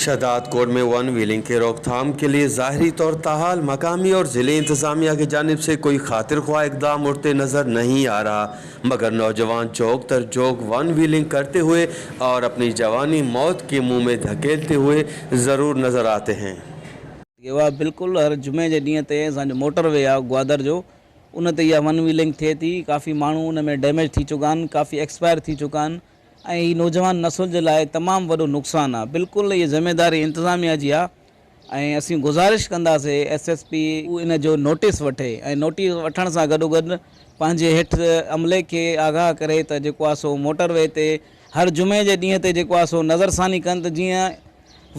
शहदादकोट में one wheeling के रोकथाम के लिए ज़ाहरी तौर ताहाल मकामी और ज़िले इंतज़ामिया की जानिब से कोई खातिर ख्वाह इकदाम उठते नज़र नहीं आ रहा, मगर नौजवान चौक दर चौक वन व्हीलिंग करते हुए और अपनी जवानी मौत के मुँह में धकेलते हुए ज़रूर नज़र आते हैं। اها بلڪل هر جمعي جي ڏينهن تي اسان جو موٽر وي آهي گوادر جو ان تي اها ون ويلنگ ٿئي ٿي ڪافي ماڻهو ان ۾ ڊيميج ٿي چڪا آهن ڪافي ايڪسپائر ٿي چڪا آهن ۽ هي نوجوان نسل جي لاء تمام وڏو نقصان آهي بلڪل هي ذميداري انتظاميا جي آهي ۽ اسين گذارش ڪنداسي ايس ايس پي ان جو نوٽيس وٺي ۽ نوٽيس وٺڻ سان گڏو گڏ پنهنجي هيٺ عملي کي آگاهه ڪري ته جيڪو آهي سو موٽر وي تي هر جمعي جي ڏينهن تي جيڪو آهي سو نظرثاني ڪن ته جيئن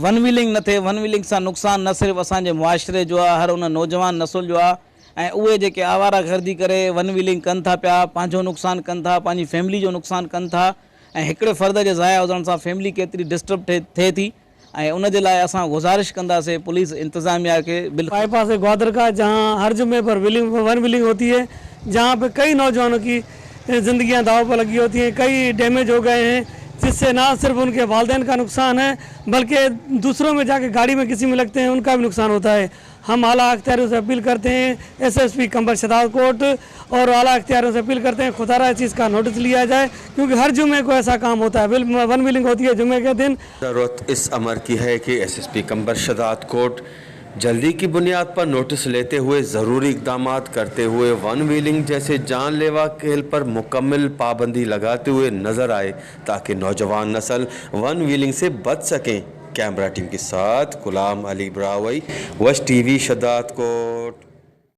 ون ويلنگ نه ٿئي، ون ويلنگ سان نقصان نه صرف اسان جي معاشري جو آهي هر ان نوجوان نسل جو آهي ۽ اهي جيڪي آواره گردي ڪري ون ويلنگ ڪن ٿا پيا پنهنجو نقصان ڪن ٿا پنهنجي فيملي جو نقصان ڪن ٿا ۽ هڪڙي فرد جي ضايع هجڻ سان فيملي ڪيتري ڊسٽرب ٿئي ٿي ۽ ان جي لاء اسان گذارش ڪنداسي پوليس انتظاميا کي بل. باء پاس هي گوادر کا جهان هر جمعي پر ويلنگ ون ويلنگ هوتي هي جهان پي ڪئي نوجوانو ڪي زندگيان داء پر لگي هوتي هين ڪئي ڊيميج هو گئي هين جس سي نا صرف ان ڪي والدين کا نقصان هي بلڪه دوسرو مين جا ڪي گاڙي مين ڪسي مين لگتي هين ان کا بهي نقصان هوتا هي هم اعليٰ اختياريون سي اپيل ڪرتي هين S S P Qambar Shahdadkot اور اعليٰ اختياريون سي اپيل ڪرتي هين خدارا اس چيز کا نوٽس ليا جائي ڪيونڪه هر جمعي کو ايسا ڪام هوتا هي ون ويلنگ هوتي هي جمعي ڪي دن. ضرورت اس امر ڪي هي ڪي S S P Qambar Shahdadkot جلدي ڪي بنياد پر نوٽس ليتي هوئي ضروري اقدامات ڪرتي هوئي ون ويلنگ جيسي جان ليوا کيل پر مڪمل پابندي لگاتي هوئي نظر آئي تاڪه نوجوان نسل ون ويلنگ سي بچ سڪين ڪيمرا ٽيم ڪي ساٿ غلام علي براهوئي وش ٽي وي شھدادڪوٽ.